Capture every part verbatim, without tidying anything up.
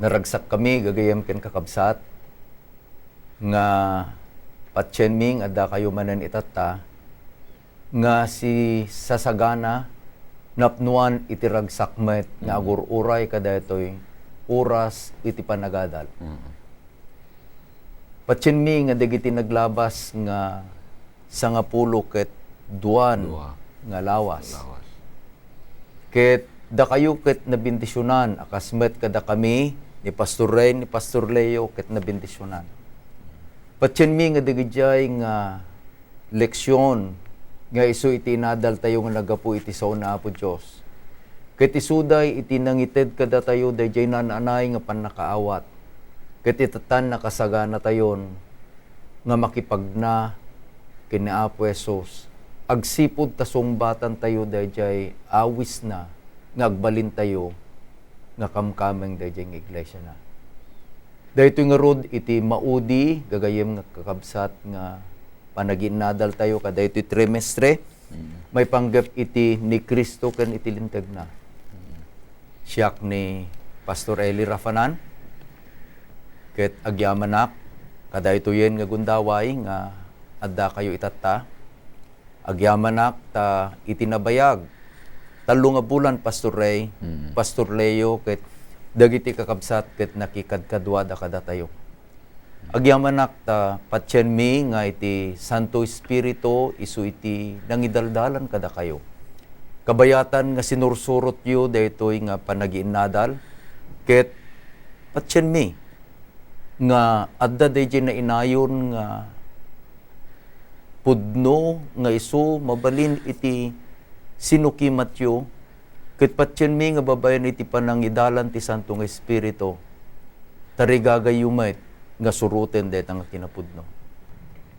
Naragsakkami, gagayyem ken kakabsat, nga patienmi nga addakayo manen itatta, nga sisasagana, napnoan iti ragsak met nga Mm. agur-uray kadaytoy oras iti panagadal. Mm. Patienmi nga dagiti naglabas nga sangapulo ket duan Dua. nga lawas. Lawas. Ket dakayo ket nabendisionan a kas met kadakami ni Pastor Ray, ni Pastor Leo ket nabendisionan. Patienmi nga dagidiay nga leksion nga isu iti inadaltayo nga naggapu iti sao ni Apo Dios. Ket isuday iti nangited kadatayo daydiay naan-anay nga pannakaawat. Ket itatan nakasaganatayon nga makipagna ken ni Apo Jesus agsipud ta sungbatantayo daydiay awisna nga agbalintayo nga kamkameng daydiay nga iglesiana. Daytoy ngarud iti maudi, gagayyem nga kakabsat, nga panagiinnadaltayo kadaytoy trimestre, Mm. maipanggep iti ni Cristo ken iti lintegna. Mm. Siak ni Pastor Eli Rafanan, ket agyamanak kadaytoyen nga gundaway nga addakayo itatta. Agyamanak ta iti nabayag tallo nga bulan, Pastor Ray, Mm. Pastor Leo, ket dagiti kakabsat ket nakikadkaduada kadatayo. Agyamanak ta patienmi nga iti Santo Espiritu isu iti nangidaldalan kadakayo. Kabayatan nga sinursurotyo daytoy nga panagiinnadal, ket patienmi nga adda daydiay nainayon nga pudno nga isu mabalin iti sinukimatyo, ket patienmi nga babaen iti panangidalan ti Santo nga Espiritu, tarigagayyo met nga suroten dayta nga kinapudno.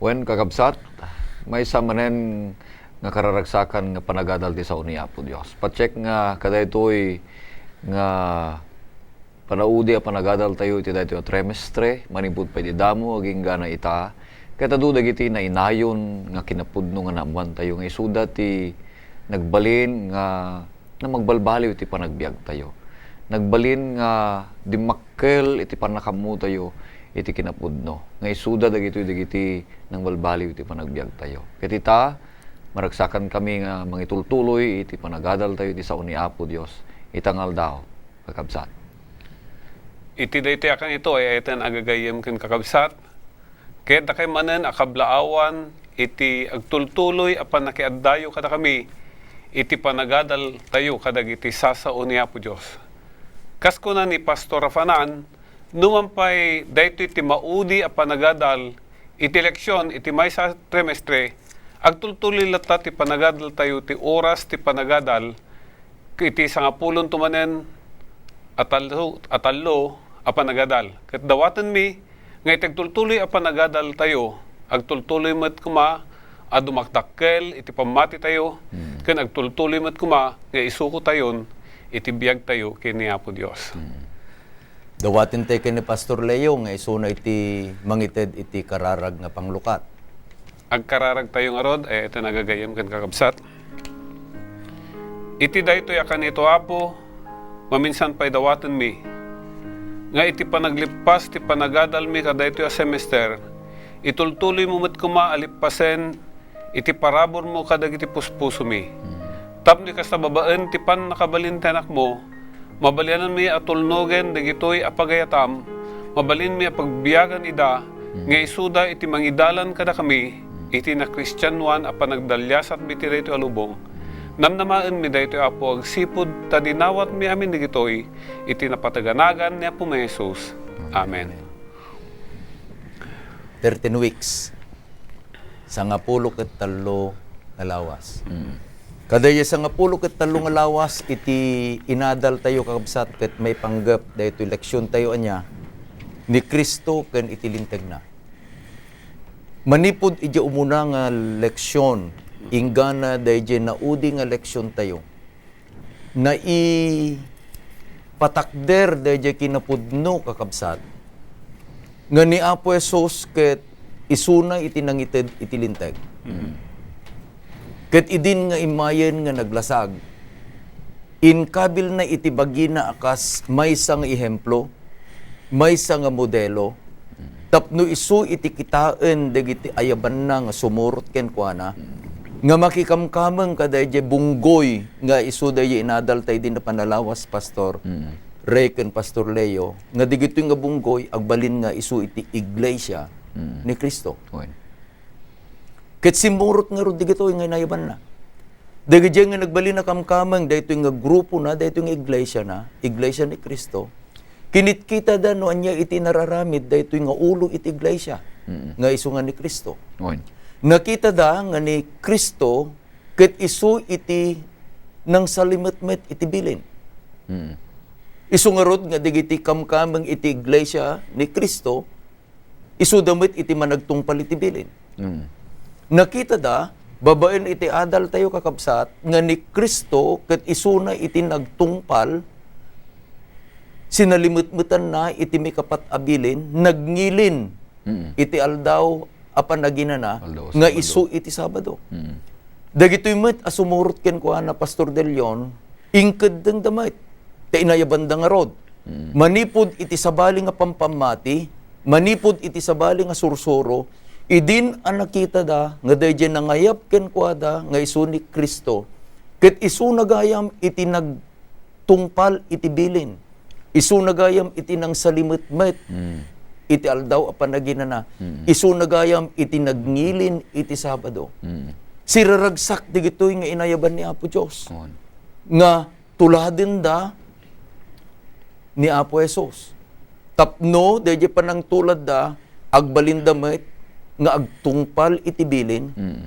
Wen, kakabsat, maysa manen nga kararagsakan nga panagadal ti sao ni Apo Dios. Patiek nga kadaytoy nga panaudi a panagadaltayo iti daytoy a trimestre, manipud pay ti damo, agingga ita. Ket adu dagiti nainayon nga kinapudno nga naammoantayo nga isuda ti nagbalin nga, nga magbalbaliw iti panagbiagtayo. Nagbalin nga dimmakkel iti pannakaammotayo iti kinapudno. Nga isuda dagitoy dagiti nagbalbaliw iti panagbiagtayo. Ket ita, maragsakankami nga mangitultuloy iti panagadaltayo iti sao ni Apo Dios ita nga aldaw. Kakabsat. Iti daytoy a kanito, ay-ayaten a gagayyem ken kakabsat, ket dakay manen a kablaawan iti agtultuloy a pannakiaddayo kadakami iti panagadaltayo kadagiti sasao ni Apo Dios. Kas kuna ni Pastor Rafanan, numan pay daytoy ti maudi a panagadal iti leksion iti maysa a trimestre, agtultuloy latta ti panagadaltayo ti oras ti panagadal iti sangapulonto manen a tallo, a tallo a panagadal. Ket dawatenmi nga iti agtultuloy a panagadaltayo, agtultuloy met koma a dumakdakkel iti pammatitayo, Mm. ken agtultuloy met koma nga isukotayon iti biagtayo ken ni Apo Dios. Mm. Dawaten tay ken ni Pastor Leo nga isuna iti mangited iti kararag nga panglukat. Agkararagtayo ngarud, eh, iti nagagayyem ken kakabsat. Iti daytoy a kanito, Apo, maminsan pay dawatenmi nga iti panaglippas ti panagadalmi kadaytoy a semester, itultuloymo met koma a lippasen iti paraburmo kadagiti puspusomi. Mm. Tapno kasta babaen ti pannakabalin ti Anakmo, mabaliananmi a tulnogen dagitoy a pagayatam, mabalinmi a pagbiagan ida, Mm. nga isuda iti mangidalan kadakami, Mm. iti nakristianoan a panagdaliasatmi iti daytoy a lubong. Namnamaenmi daytoy, Apo, agsipud ta dinawatmi amin dagitoy iti napataganagan ni Apomi Jesus. Amen. Amen. Thirteen weeks. Sangapulo ket tallo nga lawas. Mm. Kadaydiay sangapulo ket tallo nga lawas iti inadaltayo, kakabsat, ket maipanggep daytoy leksiontayo ania, ni Cristo ken iti lintegna. Manipud idiay umuna nga leksion, inggana daydiay naudi nga leksiontayo, naipatakder daydiay kinapudno, kakabsat, nga ni Apo Jesus ket isuna iti nangited iti linteg. Mm. Ket idin nga immayen nga naglasag, inkabilna iti bagina a kas maysa nga ehemplo, maysa nga modelo tapno isu iti kitaen dagiti ayabanna nga sumurot kenkuana, nga makikamkameng kadaydiay bunggoy nga isu daydiay inadal tayo din a panalawas, Pastor Mm. Ray ken Pastor Leo, nga digitoy nga bunggoy agbalin nga isu iti iglesia Mm. ni Cristo. Wen. Ket simmurot ngarud digitoy nga inayabanna. Dagiti nga nagbalin a kamkameng daytoy nga grupo na, daytoy nga iglesia na, iglesia ni Cristo, kinitkitada no ania iti nararamid daytoy nga ulo iti iglesia, Mm. nga isu nga ni Cristo. Wen. Nakitada nga ni Cristo ket isu iti nangsalimetmet iti bilin. Mm. Isu ngarud nga dagiti kamkameng iti iglesia ni Cristo, isuda met iti managtungpal iti bilin. Mm. Nakitada, babaen iti adal tayo, kakabsat, nga ni Cristo ket isuna iti nagtungpal, sinalimetmetanna iti maikapat a bilin, nagngilin Mm. iti aldaw a panaginana Aldaw a nga Sabado. Isu iti Sabado. Mm. Dagitoy met a sumurot kenkuana, Pastor De Leon, inkeddengda met. Ta inayabanda ngarud. Mm. Manipud iti sabali nga pampammati, manipud iti sabali nga sursuro, idin a nakitada nga daydiay nangayab kenkuada nga isu ni Cristo, ket isuna gayam iti nagtungpal iti bilin, isuna gayam iti nangsalimetmet Mm. iti aldaw a panaginana, Mm. isuna gayam iti nagngilin iti Sabado. Mm. Siraragsak digitoy nga inayaban ni Apo Dios. On. Nga tuladenda ni Apo Jesus. Tapno daydiay panangtuladda, agbalinda met nga agtungpal iti bilin, Mm.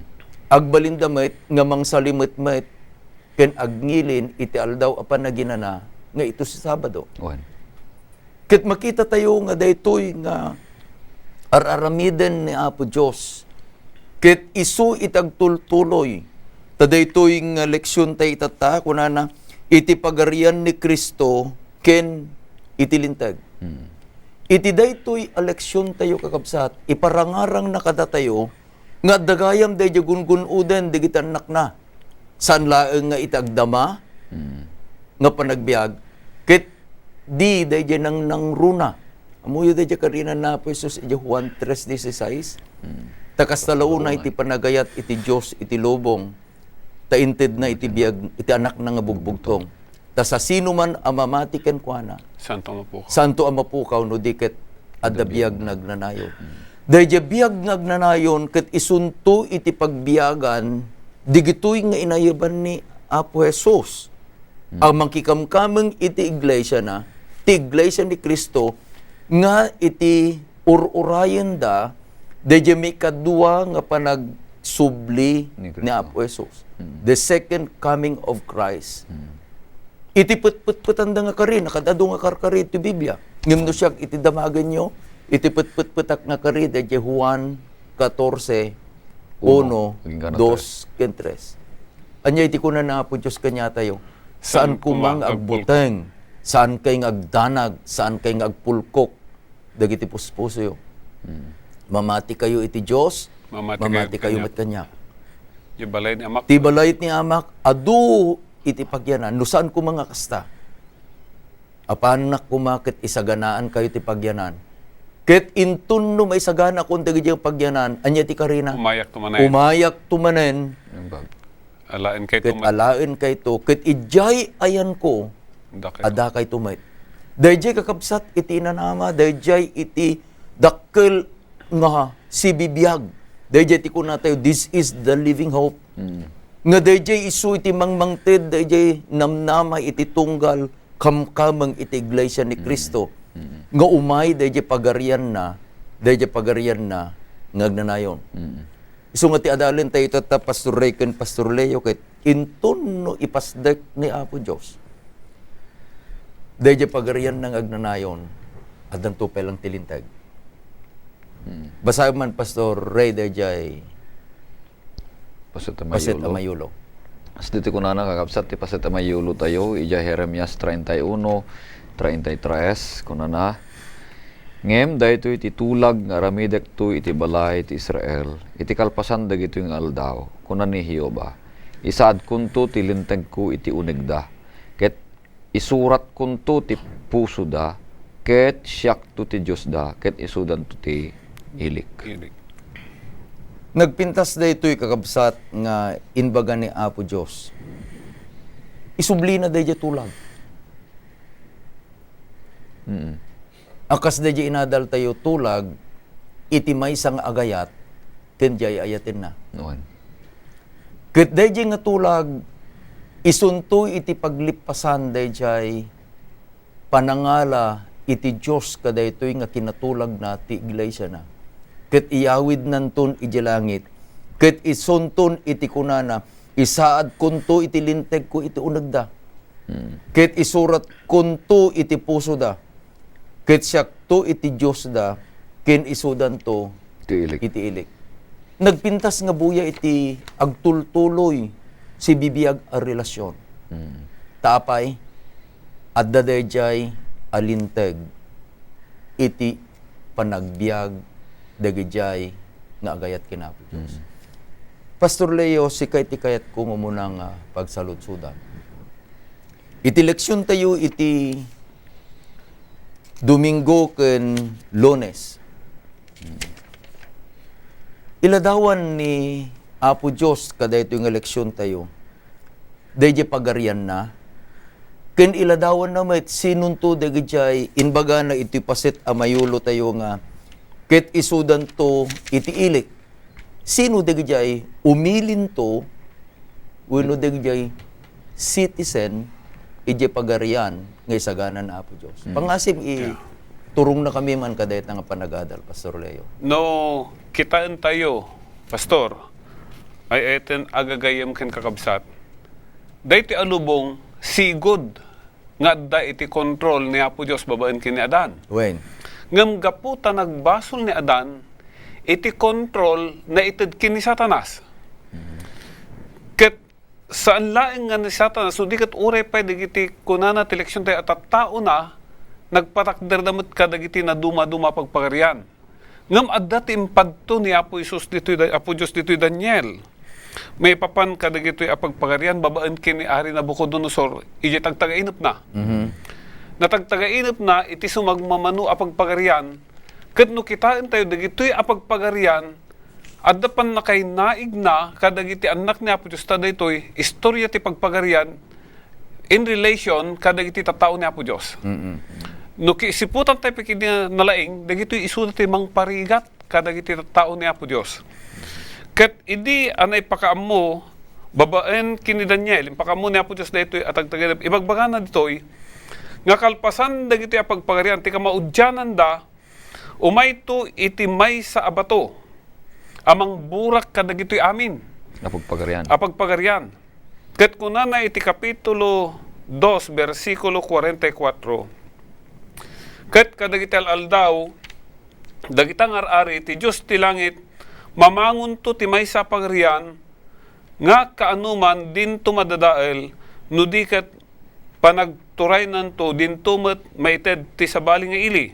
agbalinda met nga mangsalimetmet ken agngilin iti aldaw a panaginana nga isu ti Sabado. Wen. Ket makita tayo nga daytoy nga ar-aramiden ni Apo Dios. Ket isu iti agtultuloy. Ta daytoy nga leksyon tayo itatta, kunana, iti pagarian ni Cristo ken iti Linteg. Mm. Iti daytoy a leksyon tayo, kakabsat, iparangarangna kadatayo nga adda gayam daydiay gungun-oden dagiti annakna. Saan laeng nga iti agdama Mm. nga panagbiag, ket di daydiay nangnangruna. Ammoyo daydiay karina ni Apo Jesus iti Juan tres dieciséis. Mm. Ta kasta la unay ti panagayat iti Dios iti lubong, ta intedna iti biag iti Anakna nga bugbugtong. Ta sasinoman a mamati kenkuana, Santo a mapukaw. Santo a mapukaw no di ket adda biag nga agnanayon. Mm. Daydiay biag nga agnanayon ket isunto iti pagbiagan digitoy nga inayaban ni Apo Jesus. Mm. A mangkikamkameng iti iglesia na, ti iglesia ni Cristo, nga iti ur-urayenda daydiay maikadua nga panagsubli Ni Cristo. Ni Apo Jesus. Mm. The second coming of Christ. Mm. Iti petpetpetanda nga kari, nakaad-adu nga karkari iti Biblia. Ngem no siak iti damagenyo, iti petpetpetak nga kari, daydiay Juan catorce, uno, Uno, agingga na dos, ken tres. Ania iti kuna ni Apo Dios kaniatayo? Saan Saan koma nga koma nga agbuteng? Saan kay nga agdanag? Saan kay nga agpulkok dagiti puspusoyo? Hmm. Mamati kayo iti Dios, Mamati mamati kayo kayo kaniak. Met kaniak. Ti balay ni Amak. Ti balay ni Amak, adu iti pagyanan. No saan koma nga kasta? Apanak koma ket isaganaan kayo ti pagyanan. Ket inton no maisaganaakon dagiti pagyanan, ania ti karina? Umayak to manen. Umayak to manen. Alaen kayto Ket met. Alaen kayto. Ket idiay ayanko, Dakay. Adakayto met. Daydiay kakabsat iti inanama, daydiay iti dakkel nga sibibiag. Daydiay ti kunatayo, "This is the living hope." Mm. Nga daydiay isu iti mangmangted, daydiay namnama iti tunggal kamkameng iti iglesia ni Mm. Cristo. Mm. Nga umay daydiay pagarianna, daydiay pagarianna nga agnanayon. Mm. Isu nga ti adalen tayo tatta, Pastor Ray ken Pastor Leo, ket inton no ipasdek ni Apo Dios, daydiay pagarianna nga agnanayon, addanto pay lang ti linteg. Hmm. Basaem man, Pastor Ray, daydiay Paset a Paset a mayulo. Mayulo. Kas ditoy kunana, kakabsat, ti paset a mayulo tayo, idiay Jeremias treinta y uno, treinta y tres, kunana, Ngem daytoy ti tulag nga aramidekto iti balay ti Israel, iti kalpasan dagitoy nga aldaw, kuna ni Jehovah, Isaadkonto ti lintegko iti unegda, ket isuratkonto ti pusoda Ket siakto ti Diosda, ket isudanto ti ilik. Ilik. Nagpintas daytoy, kakabsat, nga imbaga ni Apo Dios. Isublina daydiay tulag. Mm. A kas daydiay inadaltayo tulag, iti maysa nga agayat, ken diay ayatenna. Nuan. Ket daydiay nga tulag, isunto iti paglippasan daydiay panangala iti Dios kadaytoy nga kinatulagna ti iglesiana. Ket iyawidnanton idiay langit, ket isunton iti kunana, "Isaadkonto iti lintegko iti unegda, Hmm. ket isuratkonto iti pusoda, ket siakto iti Diosda, ken isudanto Ti ilik. iti ilik." Nagpintas nga buya iti agtultuloy sibibiag a relasyon. Hmm. Ta apay, adda daydiay a linteg iti panagbiag dagijay nga agayat ken Apo Dios. Mm. Pastor Leo, sika iti kayatko nga umuna nga pagsaludsodan. Iti leksiontayo iti Domingo ken Lunes, iladawan ni Apo Dios kadaytoy nga leksiontayo daydiay pagarianna, ken iladawanna met sinonto dagijay imbagana iti paset a mayulotayo nga, "Ket isudanto iti ilik." Sino dagijay umilinto wenno dagijay citizen idiay pagarian nga isagana ni Apo Dios? Mm. Pangasim i-, Yeah. turongna kami man kadayta nga panagadal, Pastor Leo. No, kitaentayo, Pastor, ay-ayaten a gagayyem ken kakabsat, daytoy a lubong, sigud nga adda iti kontrol ni Apo Dios babaen ken ni Adan. Wen. Ngem gapu ta nagbasol ni Adan, iti kontrol naited ken ni Satanas. Mhm. Ket saan laeng nga ni Satanas, no di ket uray pay dagiti kunana ti leksiontayo a tattaona, nagpatakderda met kadagiti nadumaduma a pagpagarian. Ngem adda ti impadto ni Apo Jesus ditoy da-, Apo Dios ditoy Daniel. Maipapan kadagitoy a pagpagarian babaen ken ni Ari Nabucodonosor idiay tagtagainepna. Mhm. Natagtagainepna iti sumagmamano a pagpagarian, ket no kitaentayo dagitoy a pagpagarian, adda pannakainaigna kadagiti annak ni Apo Dios ta daytoy istoria ti pagpagarian in relation kadagiti tattao ni Apo Dios. Mm-mm. No ki-, siputan tayo pay ket nalaing, dagitoy isuda ti mangparigat kadagiti tattao ni Apo Dios. Ket idi a naipakaammo, babaen ken ni Daniel, impakaammo ni Apo Dios daytoy a tagtagainep, ibagbagana ditoy, nga kalpasan dagitoy a pagpagarian, ti kamaudiananda, umayto iti maysa a bato a mangburak kadagitoy amin A pagpagarian. a pagpagarian. Ket kunana iti Kapitulo dos, bersikulo kuarenta y kuatro, "Ket kadagiti al-aldaw, dagita nga ar-ari ti Dios ti langit, mamangonto ti maysa a pagarian nga kaanoman dinto madadael, no di ket panagturaynanto, dinto met maited ti sabali nga ili.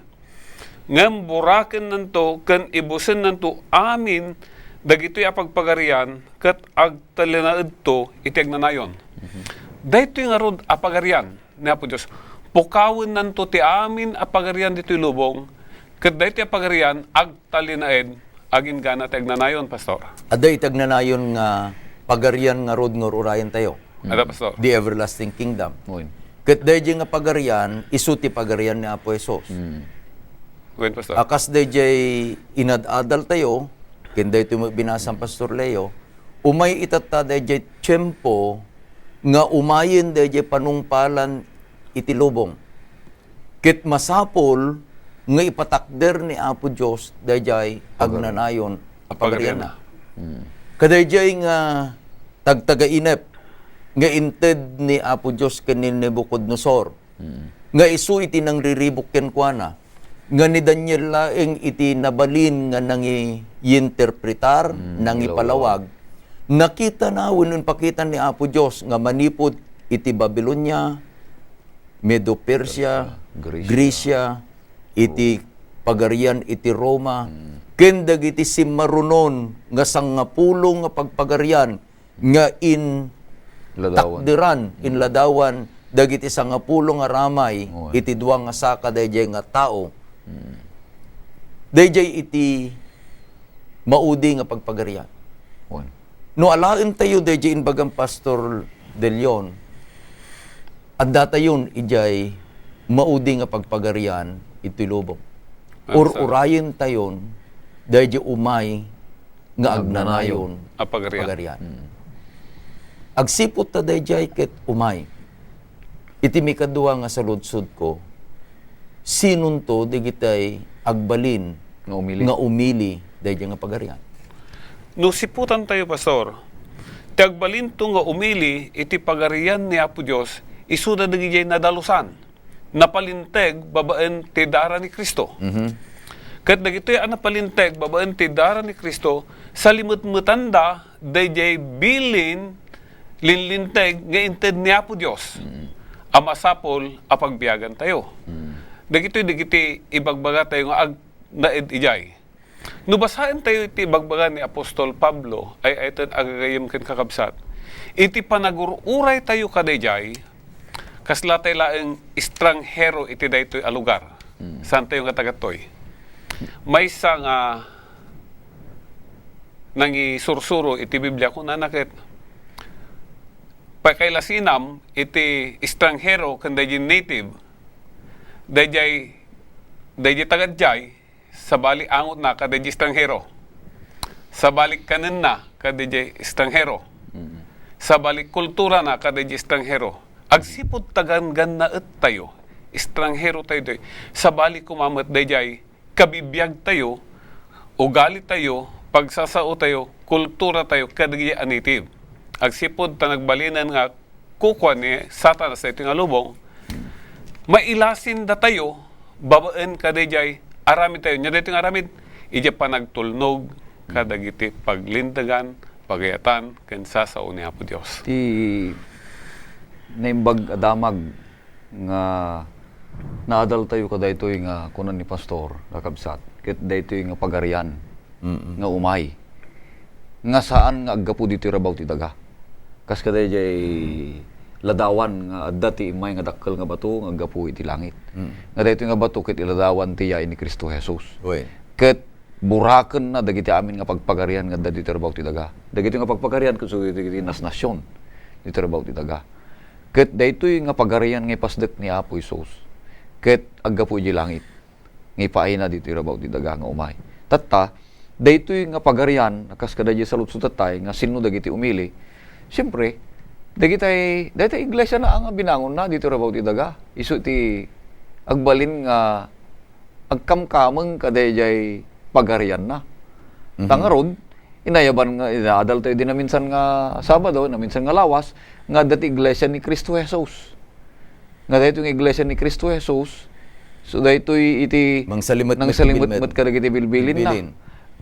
Ngem burakennanto ken ibusennanto amin dagitoy a pagpagarian ket agtalinaedto iti agnanayon." Mhm. Daytoy ngarud a pagarian ni Apo Dios, pukawennanto ti amin a pagarian ditoy lubong, ket daytoy a pagarian agtalinaed agingga ti agnanayon, Pastor. Adda iti agnanayon nga pagarian ngarud nga ur-urayentayo. Ada, Pastor. The everlasting kingdom. Oy. Ket daydiay nga pagarian, isu ti pagarian ni Apo Jesus. Mm. Wen, Pastor. A kas daydiay inad-adaltayo, ken daytoy met binasa ni Pastor Leo, umay itatta daydiay tiempo nga umayen daydiay panungpalan iti lubong. Ket masapul nga ipatakder ni Apo Dios daydiay Pagar-, agnanayon a pagarianna. Pagarianna. Hmm. Kadaydiay nga tagtagainep nga inted ni Apo Dios ken ni Nabucodonosor, Hmm. nga isu iti nangriribuk kenkuana, nga ni Daniel laeng iti nabalin nga nangiinterpretar, Hmm, nangipalawag, nangilawag. Nakitana wenno impakita ni Apo Dios nga manipud iti Babilonia, Medo-Persia, Persia, Grecia, Grecia, iti Roma. Pagarian iti Roma, Hmm. ken dagiti simmarunon nga sangapulo nga pagpagarian nga in Ladawan. takderan, Hmm. inladawan dagiti sangapulo nga ramay Wen. iti dua nga saka daydiay nga tao. Hmm. Daydiay iti maudi nga pagpagarian. Wen. No alaentayo daydiay imbagan Pastor De Leon, addatayon idiay maudi nga pagpagarian iti lubong. Ur-urayentayon daydiay umay nga agnanayon a pagarian. Pagarian. Hmm. Agsipud ta daydiay ket umay. Iti mikadua nga saludsodko, sinonto digitay agbalin Nga umili. nga umili daydiay nga pagarian? No siputan tayo, Pastor, ti agbalinto nga umili iti pagarian ni Apo Dios, isuda dagijay nadalusan, napalinteg babaen ti dara ni Cristo. Mhm. Ket dagitoy a napalinteg babaen ti dara ni Cristo, salimetmetanda daydiay bilin linlinteg nga inted ni Apo Dios Mm. a masapul a pagbiagantayo. Mm. Dagitoy dagiti ibagbagatayo nga ag-, naed idiay. No basaentayo iti ibagbaga ni Apostol Pablo, ay, ay, ten agagayem ken kakabsat, iti panagur-uraytayo kadaydiay, kaslatay laeng estranghero iti daytoy a lugar. Mm. Saantayo nga tagattoy. Maysa nga nangisursuro iti Biblia, kunana ket, "Pakailasinam iti estranghero ken daydi native, daydiay, daydi tagadiay, sabali angotna kadaydi estranghero, sabali kanenna kadaydi estranghero, Mm. sabali kulturana kadaydi estranghero." Agsipud ta ganggannaettayo, estranghero tayo, sabali koma met daydiay kabibiagtayo, ugalitayo, pagsasaotayo, kulturatayo kadagiti a native. Agsipud ta nagbalinen nga kukua ni Satanas daytoy nga lubong, mailasindatayo babaen kadaydiay aramidtayo. Nia daytoy nga aramid, idiay panagtulnog kadagiti paglintegan, pagayatan, ken sasao ni Apo Dios. Ti naimbag a damag nga naadaltayo kadaytoy nga kuna ni Pastor, kakabsat, ket daytoy nga pagarian Mm-mm. nga umay, nga saan nga aggapu ditoy rabaw ti daga. Kas kadaydiay ladawan nga adda ti immay nga dakkel nga bato nga aggapu iti langit. Mm. Nga daytoy nga bato ket iladawan ti yaay ni Cristo Jesus. Wen. Ket burakenna dagiti amin nga pagpagarian nga adda ditoy rabaw ti daga. Dagitoy nga pagpagarian ket isu dagiti nasnasion ditoy rabaw ti daga. Ket daytoy nga pagarian nga ipasdek ni Apo Jesus ket aggapu idiay langit nga ipaayna ditoy rabaw ti daga nga umay. Tatta, daytoy nga pagarian, kas kadaydiay saludsodtayo nga sinno dagiti umili, siempre, dagitay, daytay iglesia na nga binangonna ditoy rabaw ti daga. Isu ti agbalin nga agkamkameng kadaydiay pagarianna. Ta Mhm. ngarud, inayaban nga, inaadaltayo idi naminsan nga Sabado, naminsan nga lawas, nga adda ti iglesia ni Cristo Jesus. Nga daytoy nga iglesia ni Cristo Jesus, so daytoy iti Nangsalimetmet nangsalimut-, met kadagiti bilbilinna. Bilbilin.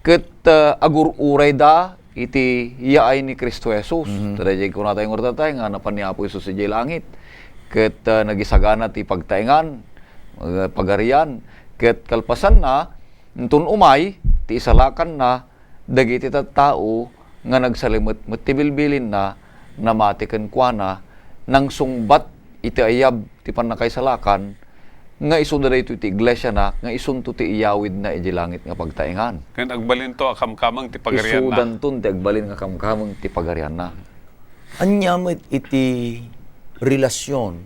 Ket, ah, agur-urayda iti yaay ni Cristo Jesus. Mhm. Ta daydiay kunatayo ngarud tayo nga napan ni Apo Jesus idiay langit. Ket, ah, nagisagana ti pagtaengan, ah, pagarian. Ket kalpasanna, inton umay, ti isalakanna, dagiti tattao nga nagsalimetmet ti bilbilinna, namati kenkuana, nangsungbat iti ayab ti pannakaisalakan, nga isuda daytoy ti iglesiana, nga isunto ti iyawidna idiay langit nga pagtaengan. Ken agbalinto a kamkameng ti pagarianna. Isudanton ti agbalin nga kamkameng ti pagarianna. Ania met iti relasyon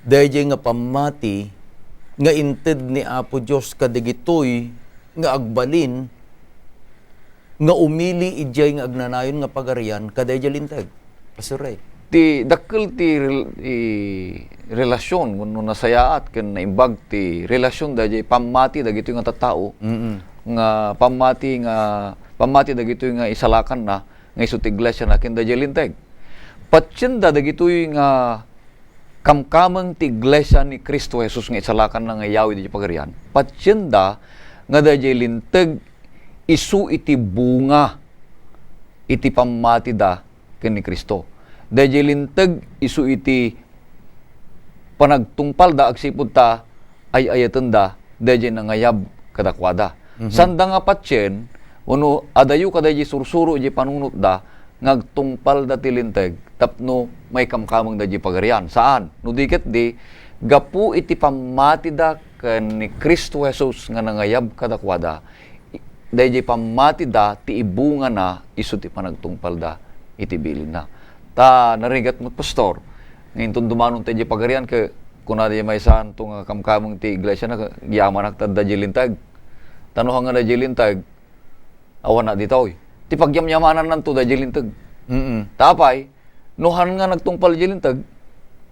daydiay nga pammati nga inted ni Apo Dios kadagitoy nga agbalin nga umili idiay nga agnanayon nga pagarian kadaydiay linteg? Pastor Ray. Ti dakkel ti rel-, ti relasyon wenno nasayaat ken naimbag ti relasyon daydiay pammati dagitoy nga tattao Mm-mm. nga pammati nga, pammati dagitoy nga isalakanna nga isu ti iglesiana ken daydiay linteg. Patienda dagitoy nga kamkameng ti iglesia ni Cristo Jesus nga isalakanna nga iyawid iti pagarian. Patienda nga daydiay linteg isu iti bunga iti pammatida ken ni Cristo. Daydiay linteg isu iti panagtungpalda agsipud ta ay-ayatenda daydiay nangayab kadakuada. Mhm. Sanda nga patien, wenno adayo kadaydiay sursuro idiay panunotda nga agtungpalda ti linteg, tapno maikamkameng daydiay Pagarian. Saan. No di ket di, gapu iti pammatida ken ni Cristo Jesus nga nangayab kadakuada, daydiay pammatida ti ibungana isu ti panagtungpalda iti bilinna. Ta narigat met, Pastor, nga inton dumanon daydiay Pagarian, ket kunada maysaanto nga kamkameng ti iglesia na, "Yamanak ta adda daydiay Linteg." Ta no haan nga daydiay Linteg, awan na ditoy. Ti pagyamyamanannanto daydiay Linteg. Mm. Ta apay, no haan nga nagtungpal daydiay Linteg,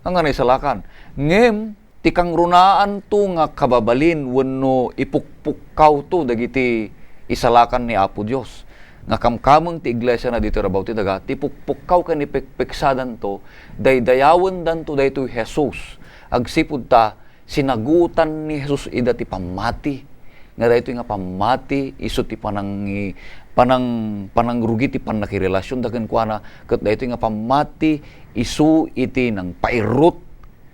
haan nga naisalakan. Ngem, ti kangrunaanto nga kababalin wenno ipukpukkawto dagiti isalakan ni Apo Dios nga kamkameng ti iglesia na ditoy rabaw ti daga, ti pukpukkaw ken ipekpeksadanto, daydayawendanto daytoy Jesus, agsipud ta sinagutan ni Jesus ida ti pammati, nga daytoy nga pammati isu ti panangi-, panang-, panangrugi ti pannakirelasyon da kenkuana, ket daytoy nga pammati isu iti nangpairut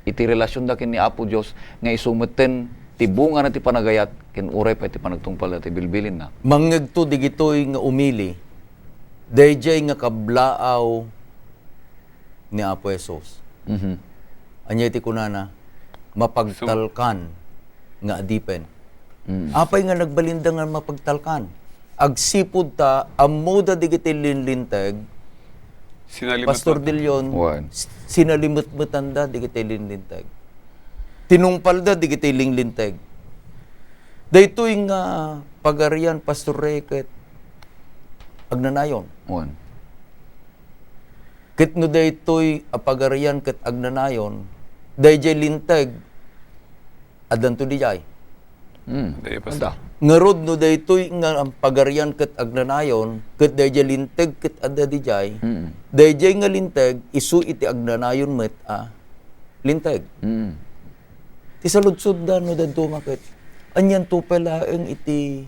iti relasyon da ken ni Apo Dios, nga isu metten ti bungana ti panagayat ken uray pay ti panagtungpal da ti bilbilinna. Mangngegto digitoy nga umili, daydiay nga kablaaw ni Apo Jesus. Mhm. Ania ti kunana? Mapagtalkan nga adipen. Mm. Apay nga nagbalinda nga mapagtalkan? Agsipud ta ammoda digiti linlinteg, Sinalimet Pastor Dilion, Wan. s-, sinalimetmetanda digiti linlinteg. Tinungpalda digiti linlinteg. Daytoy nga pagarian, Pastor Ray, ket agnanayon. Wan. Ket no daytoy a pagarian ket agnanayon, daydiay linteg, addanto didiay. Mm. Daydiay, Pastor. Adda. Ngarud, no daytoy nga pagarian ket agnanayon, ket daydiay linteg ket adda didiay, Mm. daydiay nga linteg, isu iti agnanayon met a linteg. Mm. Ti saludsodda, no dadduma ket, anianto pay laeng iti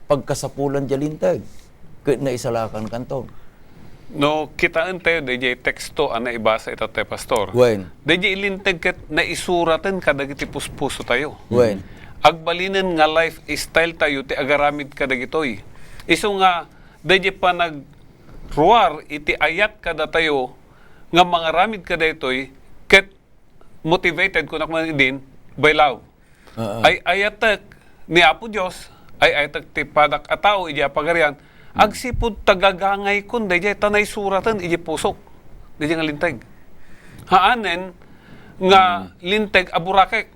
pagkasapulan diay linteg ket naisalakan kanton. No kitaentayo daydiay teksto a naibasa itattay, Pastor. Wen. Daydiay linteg ket naisuraten kadagiti puspusotayo. Wen. Agbalinen nga lifestyle tayo ti agaramid kadagitoy. Isu nga daydiay panagruar iti ayat kadatayo nga mangaramid kadaytoy ket motivated, kunak man idin, by love. Oo. Ay-ayatek ni Apo Dios, ay-ayatek ti padak a tao idiay a pagarian, Mm. agsipud ta gagangaykon daydiay ta naisuraten idiay pusok, daydiay nga linteg. Haanen nga Mm. linteg a burakek,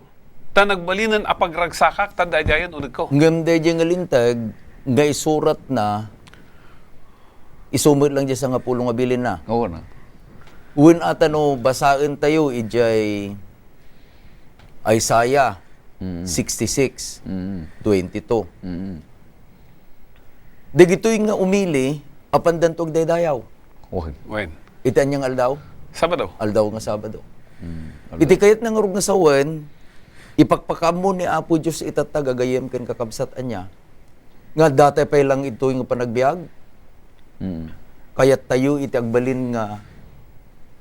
ta nagbalinen a pagragsakak ta daydiayen unegko. Ngem daydiay nga linteg nga isuratna, isu met lang diay sangapulo nga bilinna. Oo na. Wen, ata no basaentayo idiay Isaiah Mm. sixty-six, Mm. twenty-two. Mm. Dagitoy nga umili, apandanto agdaydayaw. Wen. Wen. Iti ania nga aldaw? Sabado. Aldaw nga Sabado. Mm. Iti kayatna ngarud nga sawen, ipakpakaammo ni Apo Dios itatta, gagayyem ken kakabsat, ania nga adda tay pay lang ditoy nga panagbiag. Mm. Kayattayo iti agbalin nga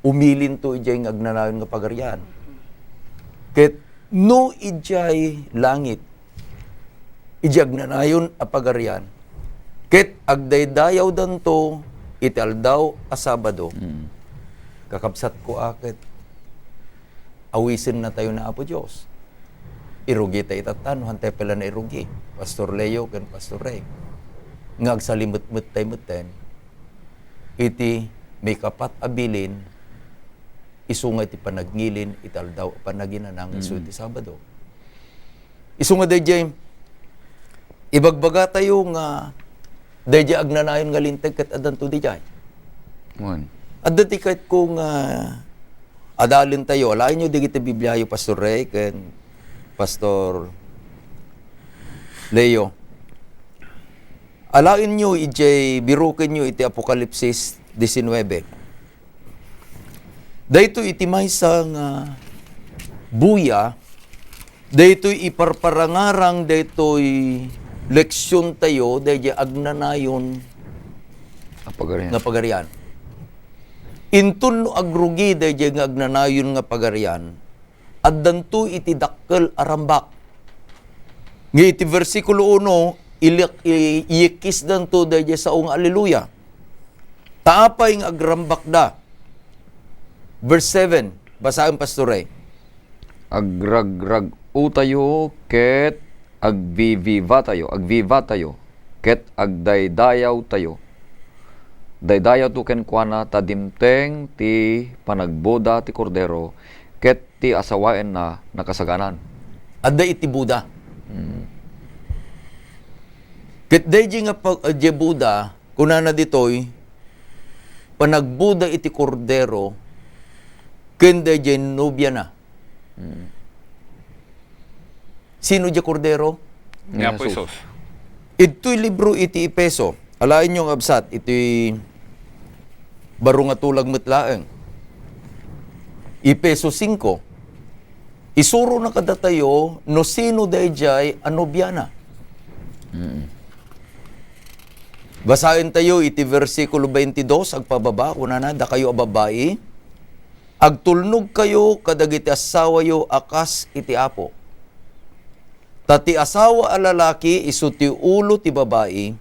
umilinto idiay nga agnanayon nga pagarian. Ket no idiay langit, idiay agnanayon a pagarian, ket agdaydayawdanto iti aldaw a Sabado, Mm. kakabsatko a ket awisennatayo na Apo Dios. Irugita itatta, no hantay pay la nairugi, Pastor Leo ken Pastor Ray. Nga agsalimetmettay metten iti maikapat a bilin, isu nga iti panagngilin iti aldaw a panaginana nga isu Mm. iti Sabado. Isu nga daydiay, ibagbagatayo nga daydiay agnanayon nga linteg ket addanto didiay. Wen. Adda ti kayatko nga adalentayo. Alaenyo dagiti Bibliayo, Pastor Ray ken Pastor Leo. Alaenyo idiay, birokenyo iti Apokalipsis diecinuebe. Daytoy iti maysa nga buya, daytoy iparparangarang daytoy leksiontayo, daydiay agnanayon A pagarian. nga pagarian. Inton no agrugi daydiay nga agnanayon nga pagarian, addanto iti dakkel a rambak. Nga iti bersikulo uno, ilak-, i-, iyikkisdanto daydiay sao nga aleluya. Ta apay nga agrambakda? Verse seven, basaen, Pastor Ray. Agragrag-otayo ket agvivivatayo, agvivatayo, ket agdaydayawtayo. Daydayawto kenkuana ta dimteng ti panagbuda ti Kordero, ket ti asawaenna nakasaganan. Adda iti Buda. Mm. Ket daydi nga pa-, diay Buda, kunana ditoy, panagbuda iti Kordero, ken daydiay nobiana. Mm. Sino diay Kordero? Ni Apo Jesus. Jesus. Idtoy libro iti Efeso. Alaenyo nga absat, iti baro nga tulag met laeng. Efeso singko. Isurona kadatayo no sino daydiay a nobiana. Mm. Basaentayo iti bersikulo twenty-two, agpababa, kunana, dakayo a babai, agtulnogkayo kadagiti assawayo a kas iti Apo. Ta ti asawa a lalaki isu ti ulo ti babai,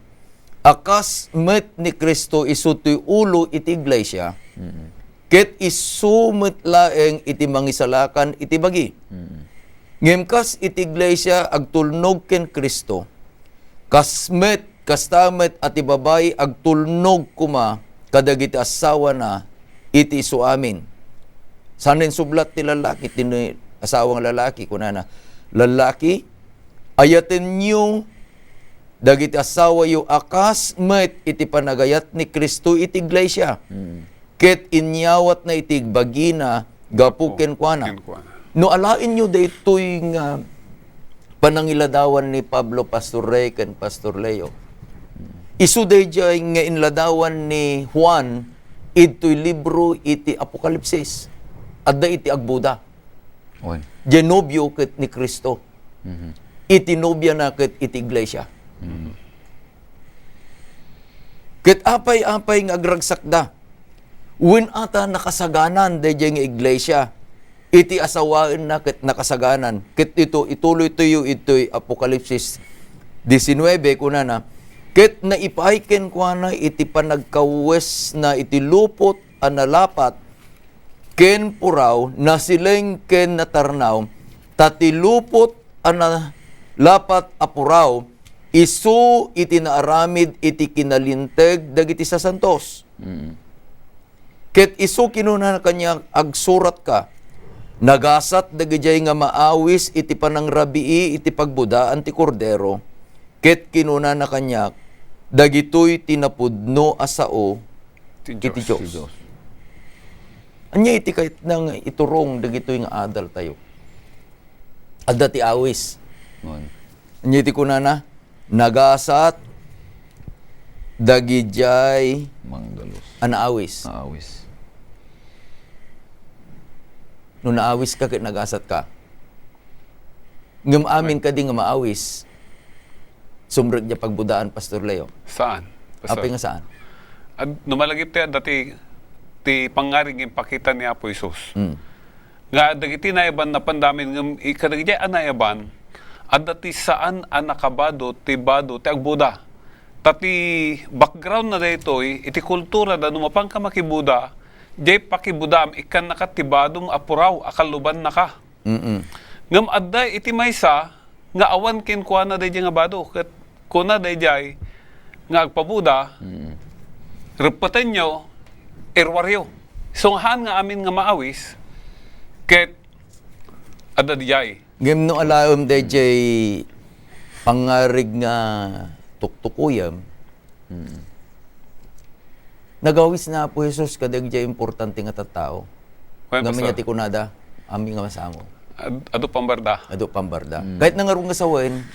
a kas met ni Cristo isu ti ulo iti iglesia, Mm. ket isu met laeng iti mangisalakan iti bagi. Mm. Ngem kas iti iglesia agtulnog ken Cristo, kas met, kasta met a ti babai agtulnog koma kadagiti assawana iti isu amin. Saan insublat ti lalaki, ti ni-, asawa nga lalaki, kunana, "Lalaki, ayatenyo dagiti assawayo a kas met iti panagayat ni Cristo iti iglesia." Mm. Ket inyawatna iti bagina gapu Oh, kenkuana. Kenkuana. No alaenyo daytoy nga panangiladawan ni Pablo, Pastor Ray, ken Pastor Leo. Isu daydiay nga inladawan ni Juan idtoy libro iti Apokalipsis. Adda iti agbuda. Wen. Diay nobio ket ni Cristo. Mhm. Iti nobiana ket iti iglesia. Mhm. Ket apay-apay nga agragsakda, wen ata nakasaganan daydiay nga iglesia, iti asawaenna ket nakasaganan. Ket ito, ituloytoyo itoy Apokalipsis diecinuebe, kunana, "Ket naipaay kenkuana iti panagkawesna iti lupot a nalapat ken puraw, nasileng ken natarnaw, ta ti lupot a nalapat a puraw, isu iti naaramid iti kinalinteg dagiti sasantos." Mm. Ket isu kinunana kaniak, "Agsuratka, nagasat dagidiay nga maawis iti panangrabii iti pagbudaan ti Kordero." Ket kinunana kaniak, "Dagitoy ti napudno a sao Ti iti Dios. Dios." Ti Dios. Ania iti kayatna nga iturong dagitoy nga adaltayo? Adda ti awis. Ngon. Ania iti kunana? Nagasat dagidiay Mangdalus. A naawis. Naawis. No naawis ka ket nagasat ka. Ngem amin kadi nga maawis, sumrek diay pagbudaan, Pastor Leo? Saan, Pastor? Apay nga saan? Ad-, no malagip ti adda ti, ti pangngarig nga impakita ni Apo Jesus. Mm. Nga dagiti nayaban napan damin ngem i-, kadagiti a nayaban, adda ti saan a nakabado ti bado ti agbuda. Ta ti background na daytoy, iti kultura da, no mapanka makibuda, diay pakibudaam, ikkannaka ti badom a puraw a kallubannaka. Mm-mm. Ngem adda iti maysa nga awan kenkuana daydiay nga bado, ket kuna daydiay nga agpabuda, Mm. "Reppetenyo, iruaryo." So, nga haan nga amin nga maawis, ket adda diay. Ngem no alaem daydiay pangngarig nga tuktukuyem, Mm. Nagawis ni Apo Jesus kadagiti importante nga tattao. Wen, Ngem Pastor. Ania ti kunada, amin nga masango. Ad-, adu pambarda. Adu pambarda. Mm. Kayat na ngarud nga sawen,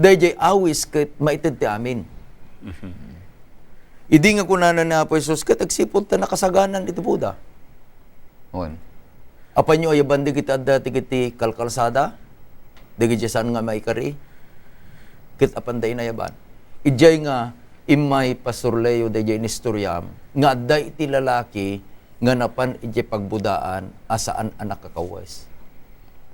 daydiay awis ket maited ti amin. Mhm. Idi nga kunana ni Apo Jesus, ket agsipud ta nakasaganan iti Buda. Wen. Apanyo ayaban dagiti adda dagiti kalkalsada, dagiti saan nga maikari, ket apanda inayaban. Idiay nga immay, Pastor Leo, daydiay inistoriam, nga adda iti lalaki nga napan idiay pagbudaan a saan a nakakawes.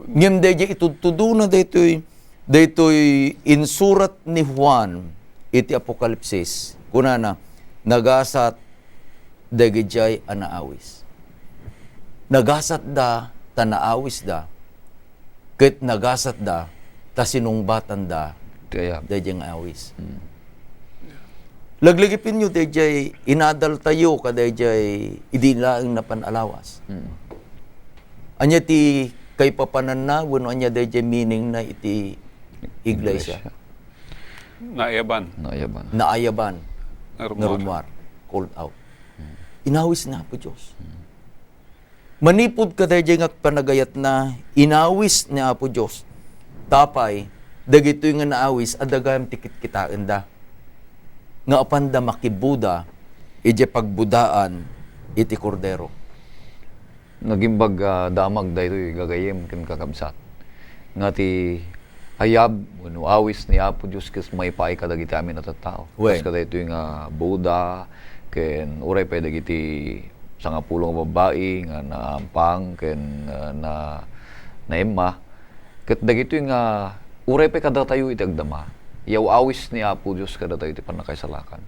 Ngem daydiay itudtudona daytoy, daytoy insurat ni Juan iti Apokalipsis. Kunana, "Nagasat dagidiay a naawis." Nagasatda ta naawisda, ket nagasatda ta sinungbatanda Ti ayab. daydiay nga awis. Mm. Laglagipenyo daydiay inadaltayo kadaydiay idi laeng napan a lawas. Mm. Ania ti kaipapananna wenno ania daydiay meaningna iti iglesia? Iglesia. Naayaban. Naayaban. Naayaban. Nga rummuar. Nga rummuar. Called out. Mm. Inawis ni Apo Dios. Mm. Manipud kadaydiay nga panagayatna, inawis ni Apo Dios. Tapay, dagitoy nga naawis, adda gayam ti kitkitaenda. Nga apanda makibuda, idiay pagbudaan iti Kordero. Nagimbag, ah, damag daytoy gagayyem ken kakabsat. Nga ti ayab wenno awis ni Apo Dios ket maipaay kadagiti amin a tattao. Wen. Kas kadaytoy nga Buda, ken uray pay dagiti sangapulo nga babbai nga naampang ken, ah, na, naemma. Ket dagitoy nga uray pay kadatayo iti agdama, yaw-awis ni Apo Dios kadatayo iti pannakaisalakan.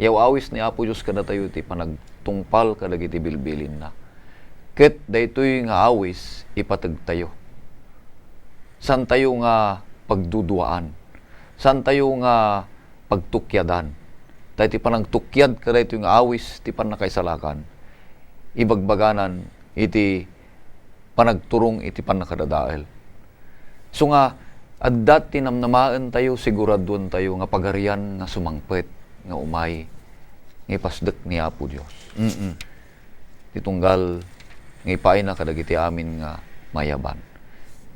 Yaw-awis ni Apo Dios kadatayo iti panagtungpal kadagiti bilbilinna. Ket daytoy nga awis, ipategtayo. Saantayo nga pagduduaan. Saantayo nga pagtukiadan. Ta iti panagtukiad kadaytoy nga awis ti pannakaisalakan, ibagbaganan iti panagturong iti pannakadadael. So nga, adda ti namnamaentayo, siguraduentayo nga pagarian nga sumangpet nga umay nga ipasdek ni Apo Dios. Mm-mm. Ti tunggal nga ipaayna kadagiti amin nga mayaban.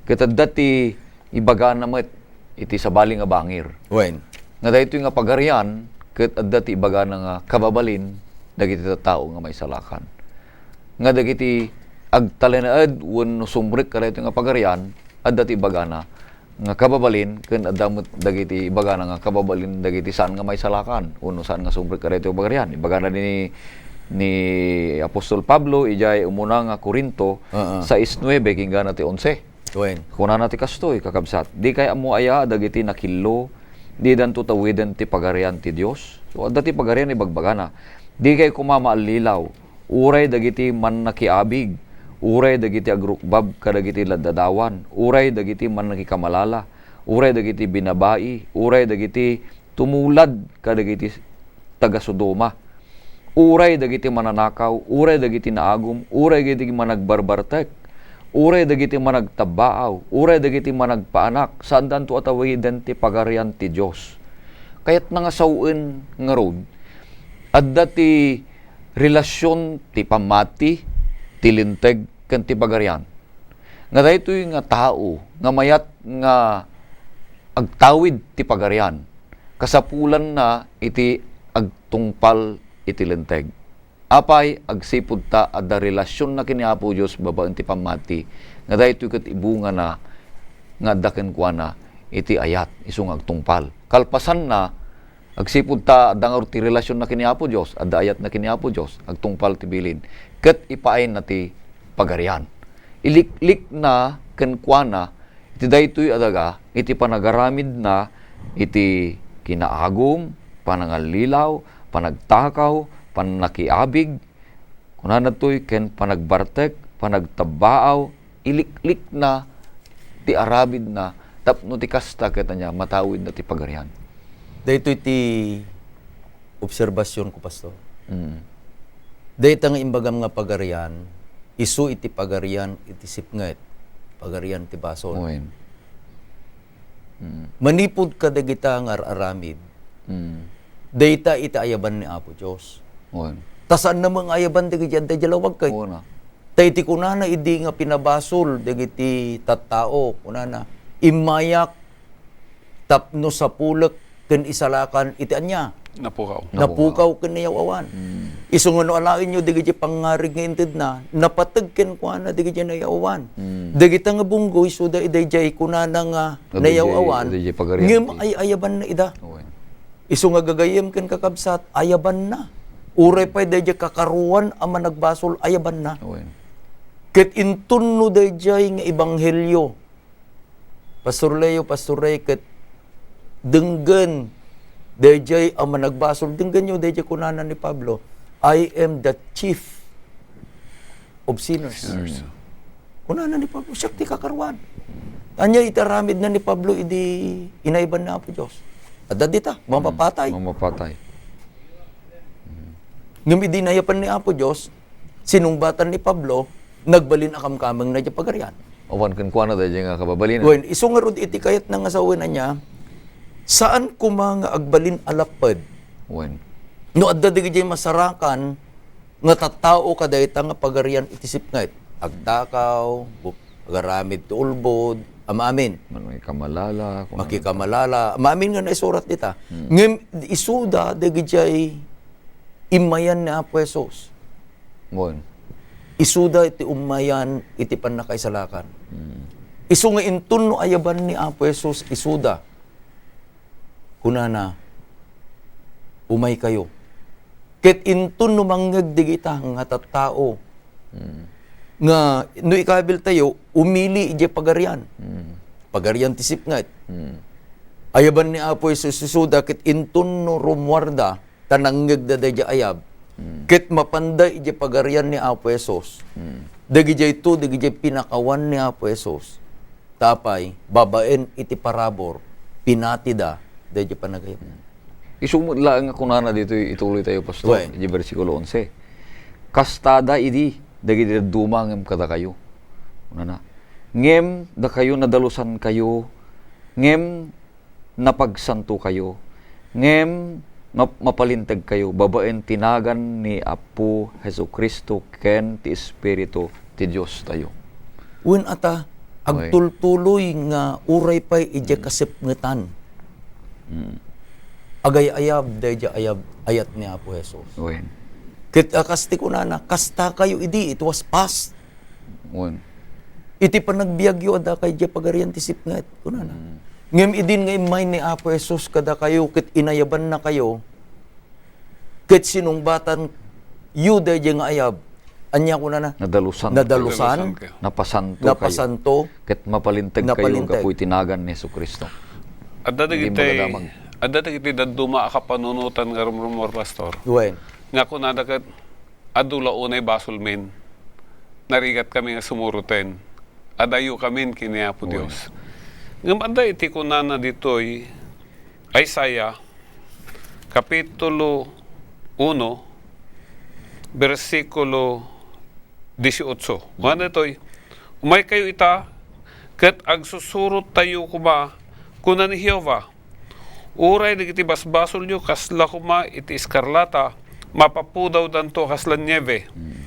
Ket adda ti ibagana met iti sabali nga bangir. Wen. Nga daytoy nga pagarian, ket adda ti ibagana nga kababalin dagiti tattao nga maisalakan. Nga dagiti agtalinaed wenno sumrek kadaytoy nga pagarian, adda ti ibagana nga kababalin, ken adda met dagiti ibagana nga kababalin dagiti saan nga maisalakan, wenno saan nga sumrek kadaytoy nga pagarian. Ibagana ni, ni Apostol Pablo, idiay umuna nga Corinto, Oo. sais nuebe, kinggana ti onse. Wen. Kunana ti kastoy, kakabsat, "Dikay ammo aya a dagiti nakillo, didanto tawiden ti Pagarian ti Dios?" So, adda ti Pagarian ibagbagana. "Dikay koma maallilaw, uray dagiti mannakiabig, uray dagiti agrukbab kadagiti laddadawan, uray dagiti mannakikamalala, uray dagiti binabai, uray dagiti tumulad kadagiti taga-Sodoma, uray dagiti mananakaw, uray dagiti naagum, uray dagiti managbarbartek, uray dagiti managtabbaaw, uray dagiti managpaanak, saandanto a tawiden ti Pagarian ti Dios." Kayatna nga sawen ngarud, adda ti relasion ti pammati, ti linteg, ken ti Pagarian. Nga daytoy nga tao nga mayat nga agtawid ti Pagarian, kasapulanna iti agtungpal iti linteg. Apay, agsipud ta adda relasionna ken ni Apo Dios babaen ti pammati, nga daytoy ket ibungana nga adda kenkuana iti ayat isu nga agtungpal. Kalpasanna, agsipud ta adda ngarud ti relasionna ken ni Apo Dios, adda ayatna ken ni Apo Dios, agtungpal ti bilin, ket ipaayna ti Pagarian. Iliklikna kenkuana iti daytoy a daga iti panagaramidna iti kinaagum, panangallilaw, panagtakaw, pannakiabig, kunana toy ken panagbartek, panagtabbaaw, iliklikna ti aramidna tapno ti kasta ket ania, matawidna ti Pagarian. Daytoy ti obserbasionko, Pastor. Mm. Dayta nga imbagam nga Pagarian, isu iti Pagarian iti sipnget, Pagarian ti basol. Wen. Mm. Manipud kadagita nga ar-aramid, Mm. dayta iti ayaban ni Apo Dios. Wen. Ta saanna met nga ayaban dagiti adda idiay lawag kay. Wen a. Ta iti kunana idi nga pinabasol dagiti tattao, kunana, "Immayak tapno sapulek ken isalakan iti ania?" Napukaw. Napukaw. Napukaw ken nayaw-awan. Mm. Isu nga no alaenyo dagiti pangngarig nga intedna, napateg kenkuana dagiti nayaw-awan. Mm. Dagita nga bunggoy, isuda idiay kunana nga Dagiti, nayaw-awan, dagiti pagarian ngem ti ay-ayabanna ida. Wen. Isu nga gagayyem ken kakabsat, ayabanna. Uray pay daydiay kakaruan a managbasol, ayabanna. Wen. Ket inton no daydiay nga ebanghelio, Pastor Leo, Pastor Ray, ket denggen daydiay a managbasol, denggenyo daydiay kunana ni Pablo, "I am the chief of sinners. Sinners. Kunana ni Pablo, "Siak ti kakaruan." Ania iti aramidna ni Pablo idi inayaban ni Apo Dios? Adda dita, mamapatay. Mamapatay. Ngem idi nayaban ni Apo Dios, sinungbatan ni Pablo, nagbalin a kamkameng na diay pagarian. Awan kenkuana daydiay nga kababalin. Wen, isu ngarud iti kayatna nga sawen ania, saan koma nga agbalin a lapped. Wen. No adda dagiti masarakan nga tattao kadayta nga pagarian iti sipnget. Agtakaw, bu-, agaramid ti ulbod, amin. Makikamalala, kung ano. Makikamalala, amin nga naisurat dita. Hmm. Ngem isuda dagiti immayan ni Apo Jesus. Wen. Isuda iti ummayan iti pannakaisalakan. Hmm. Isu nga inton no ayaban ni Apo Jesus, isuda. Kunana, "Umaykayo." Ket inton no mangngeg dagita nga tattao, hmm, nga no ikabiltayo, umili idiay pagarian. Hmm. Pagarian ti sipnget. Hmm. Ayaban ni Apo Jesus isuda, ket inton no rummuarda, ta nangngegda daydiay ayab, hmm, ket mapanda idiay pagarian ni Apo Jesus. Hmm. Dagidiayto, dagidiay pinakawan ni Apo Jesus. Ta apay, babaen iti parabur, pinatida daydiay panagayam. Isu met laeng nga kunana ditoy, ituloy tayo, Pastor, wen, idiay bersikulo onse. "Kastada idi dagiti dadduma ngem kadakayo." Kunana, "Ngem dakayo nadalusankayo, ngem napagsantokayo, ngem map-, mapalintegkayo babaen ti nagan ni Apo Jesu-Cristo ken ti Espiritu ti Diostayo." Wen ata, agtultuloy nga uray pay idiay kasipngetan. Mm. Agay-ayab, daydiay ayab, ayat ni Apo Jesus. Wen. Ket a kas ti kunana, "Kastakayo idi," it was past. Wen. "Iti panagbiagyo, addaka idiay pagarian ti sipnget," kunana. Mm. Ngem idin nga immay ni Apo Jesus kadakayo ket inayabannakayo, ket sinungbatanyo daydiay nga ayab, ania kunana? Nadalusan. Nadalusan. Nadalusan kayo. Napasanto kayo. Napasanto. Ket mapalinteg kayo, napalinteg, gapu iti nagan ni Jesu-Cristo. Adda dagiti, adda dagiti dadduma a kapanunotan nga rumrumor, Pastor. Wen. Nga kunada ket, "Adu la unay basolmin. Narigatkami nga sumuroten. Adayokamin ken ni Apo Dios." Ngem adda iti kunana ditoy Isaiah, Kapitulo uno, bersikulo dieciocho. Kunana ditoy, "Umaykayo ita, ket agsusurottayo koma," kuna ni Jehovah. "Uray dagiti basbasolyo kasla koma iti eskarlata, mapapudawdanto a kasla niebe. Mm.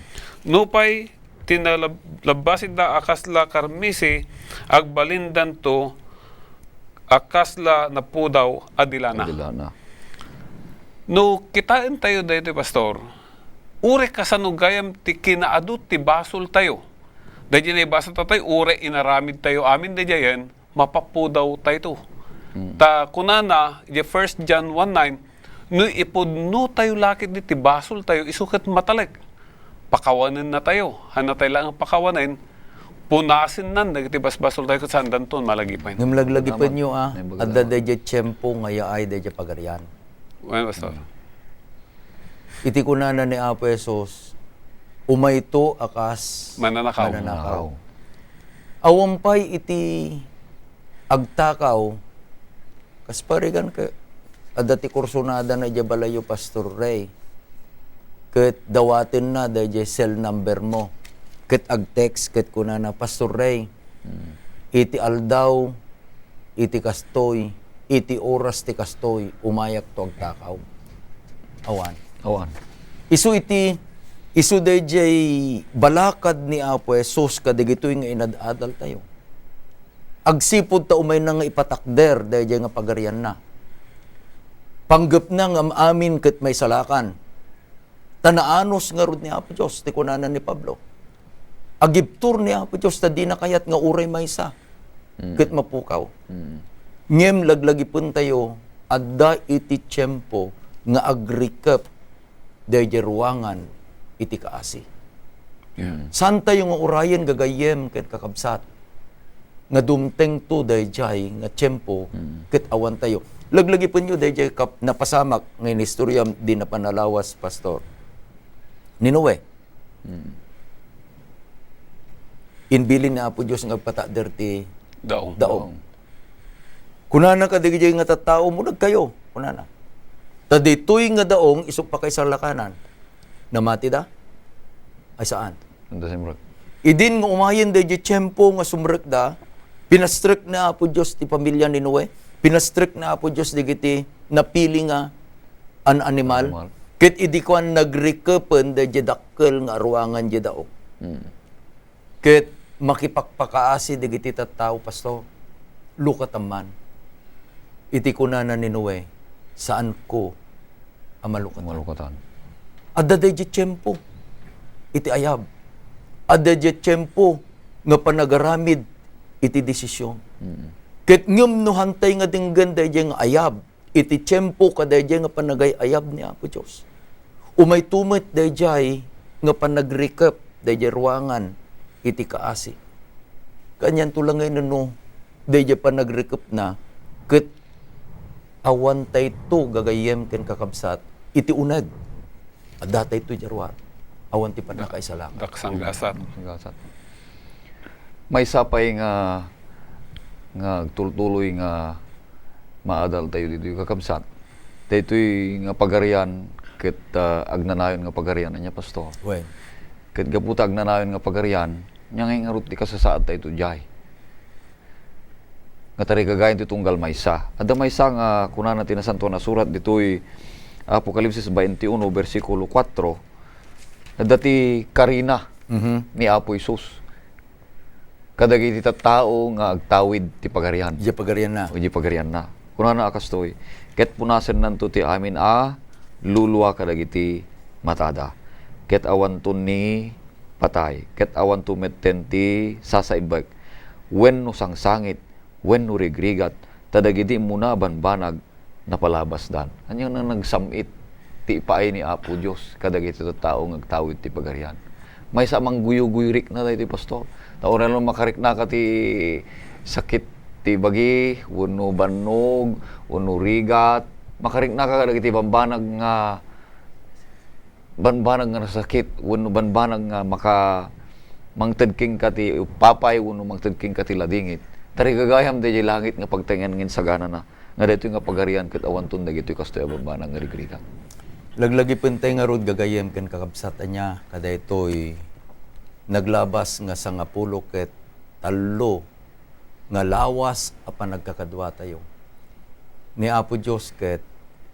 Nupay ti nalab-, labbasinda a kasla karmisi, agbalindanto a kasla napudaw a di lana." A di lana. No kitaentayo daytoy, Pastor, uray kasano gayam ti kinaadu ti basoltayo. Daydiay naibasatayo, uray inaramidtayo amin daydiayen, mapapudawtayto. Mm. Ta kunana, idiay First John one nine, "No ipudnotayo la ketdi ti basoltayo, isu ket matalek. Pakawanennatayo." Hanatay laeng a pakawanen, punasennan dagiti basbasoltayo ket saandanton malagipen. Ngem laglagipenyo, a, adda daydiay tiempo nga yaay daydiay pagarian. Wen, Pastor. Mm. Iti kunana ni Apo Jesus, "Umayto a kas mananakaw." Mananakaw. Awan pay iti agtakaw, kas parigan ket adda ti kursunada na idiay balayyo, Pastor Ray. Ket dawatenna daydiay cell number mo. Ket ag-text ket kunana, "Pastor Ray, hmm, iti aldaw iti kastoy, iti oras ti kastoy, umayakto agtakaw." Awan. Awan. Isu iti, isu daydiay balakad ni Apo Jesus kadagitoy nga inad-adaltayo. Agsipud ta umayna nga ipatakder daydiay nga pagarianna. Panggepna nga am-amin ket maisalakan. Ta naanus ngarud ni Apo Dios, ti kunana ni Pablo. Agibtur ni Apo Dios ta dina kayat nga uray maysa, mm, ket mapukaw. Mm. Ngem laglagipentayo, adda iti tiempo nga agrikep daydiay ruangan iti kaasi. Yeah. Mm. Saantayo nga urayen, gagayyem ken kakabsat, nga dumtengto daydiay nga tiempo, mm, ket awantayo. Laglagipenyo daydiay kap-, napasamak nga inistorya di napan a lawas, Pastor, ni Noe. Mm. Imbilin ni Apo Dios nga agpatakder ti Daong. daong. Kunana kadagiti nga tattao, "Munegkayo," kunana. Ta ditoy nga daong, isu pakaisalakanan. Namatida? Ay, saan? Anda simrek? Idin nga umayen daydi tiempo nga sumrekda, pinastrek ni Apo Dios ti pamilya ni Noe, pinastrek ni Apo Dios dagiti napili nga an animal, Animal. ket idi kuan nagrekepen daydi dakkel nga aruangan di daong. Mm. Ket makipakpakaasi dagiti tattao, Pastor. Lukatan man. Iti kunana ni Noe, "Saanko a malukatan." Malukatan. Adda daydi tiempo iti ayab. Adda daydi tiempo nga panagaramid iti desisyon. Mm. Ket ngem no hantay nga denggen daydi nga ayab, iti tiempo kadaydiay nga panagay-ayab ni Apo Dios. Umayto met daydiay nga panagrekep daydiay ruangan iti kaasi. Kanianto la ngay no daydiay panagrekepna ket awantayto gagayyem ken kakabsat iti uneg. Addatayto diay ruar. Awan ti pannakaisalakan. Daksang gasat. Gasat. Maysa pay nga, nga agtultuloy nga maadaltayo ditoy, kakabsat. Daytoy nga pagarian ket, ah, agnanayon nga pagarian, ania, Pastor? Wen. Ket gapu ta agnanayon nga pagarian, ania ngay ngarud ti kasasaadtayo diay? Nga tarigagayan ti tunggal maysa. Adda maysa nga kunana ti Nasantoan a Surat ditoy Apokalipsis twenty-one, bersikulo kuatro, adda ti karina Mhm. ni Apo Jesus kadagiti tattao nga agtawid ti pagarian. Idiay pagarianna. O idiay pagarianna. Kunana a kastoy, "Ket punasennanto ti amin a lulua kadagiti matada, ket awanto ni patay, ket awanto metten ti sasaibbek, wenno sangsangit, wenno rigrigat, ta dagiti immuna a banbanag napalabasdan." Ania nga nagsam-it ti ipaay ni Apo Dios kadagiti tattao nga agtawid ti pagarian? Maysa a mangguyoguyrekna daytoy, Pastor. Ta uray no makariknaka ti sakit ti bagi, wenno bannog, wenno rigat, makariknaka kadagiti banbanag nga banbanag nga nasakit, wenno banbanag nga maka-, mangted kenka ti upapay wenno mangted kenka ti ladingit. Tarigagayam daydiay langit nga pagtengngen saganana, nga daytoy nga pagarian ket awanton dagitoy kastoy a banbanag nga rigrigat. Laglagipentay ngarud, gagayyem ken kakabsat, ania kadaytoy naglabas nga sangapulo ket tallo nga lawas a panagkakaduatayo. Ni Apo Dios ket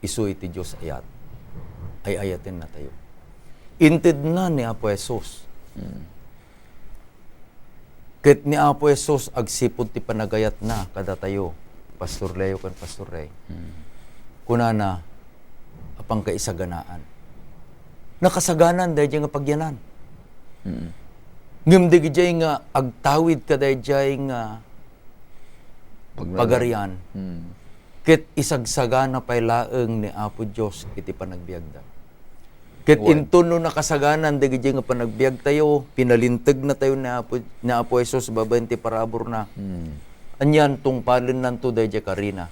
isu iti Dios ayat, ay-ayatennatayo. Intedna ni Apo Jesus. Mm. Ket ni Apo Jesus agsipud ti panagayatna kadatayo, Pastor Leo ken Pastor Ray. Mm. Kunana, a pangkaisaganaan. Nakasaganan daydiay nga pagyanan. Mm. Ngem dagijay nga agtawid kadaydiay nga Paglalang. pagarian, Mm. ket isagsagana pay laeng ni Apo Dios iti panagbiagda. Ket Wen. inton no nakasaganan dagijay nga panagbiagtayo, pinalintegnatayo ni Apo, ni Apo Jesus babaen ti paraburna. Mm. Anian, tungpalennanto daydiay karina.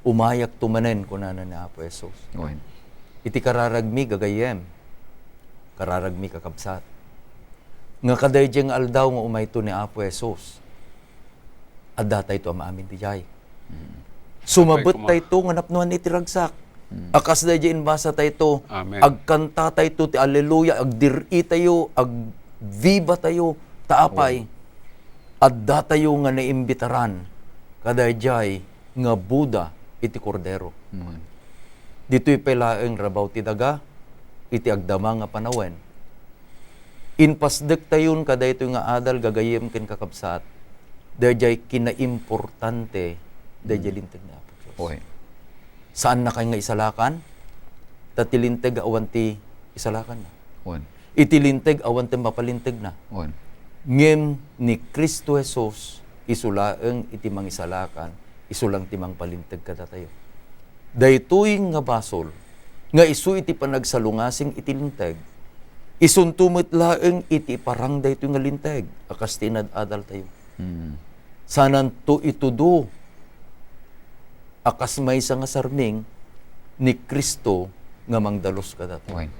Umayakto manen, kunana ni Apo Jesus. Wen. Iti kararagmi, gagayyem, kararagmi, kakabsat, nga kadaydiay nga aldaw nga umayto ni Apo Jesus, addatayto a maamin diay. Mm. Sumabettayto nga napnuan iti ragsak. Mm. A kas daydiay imbasatayto, Amen. agkantatayto ti Alleluia, agdir-itayo, agvivatayo, ta apay, Wen. addatayo nga naimbitaran kadaydiay nga boda iti Kordero. Mm. Ditoy pay laeng rabaw ti daga iti agdama nga panawen. Impasdektayon kadaytoy nga adal, gagayyem ken kakabsat, daydiay kinaimportante daydiay Mm. Linteg ni Apo Dios. Oy. Saannakay nga isalakan, ta ti Linteg awan ti isalakanna. Wen. Iti Linteg awan ti mapalintegna. Wen. Ngem ni Cristo Jesus, isu laeng iti mangisalakan, isu lang ti mangpalinteg kadatayo. Daytoy nga basol nga isu iti panagsalungasing iti Linteg, isunto met laeng iti iparang daytoy nga Linteg a kas ti inad-adaltayo. Mm. Sananto itudo a kas maysa nga sarming ni Cristo nga mangdalus kadatayo. Wen.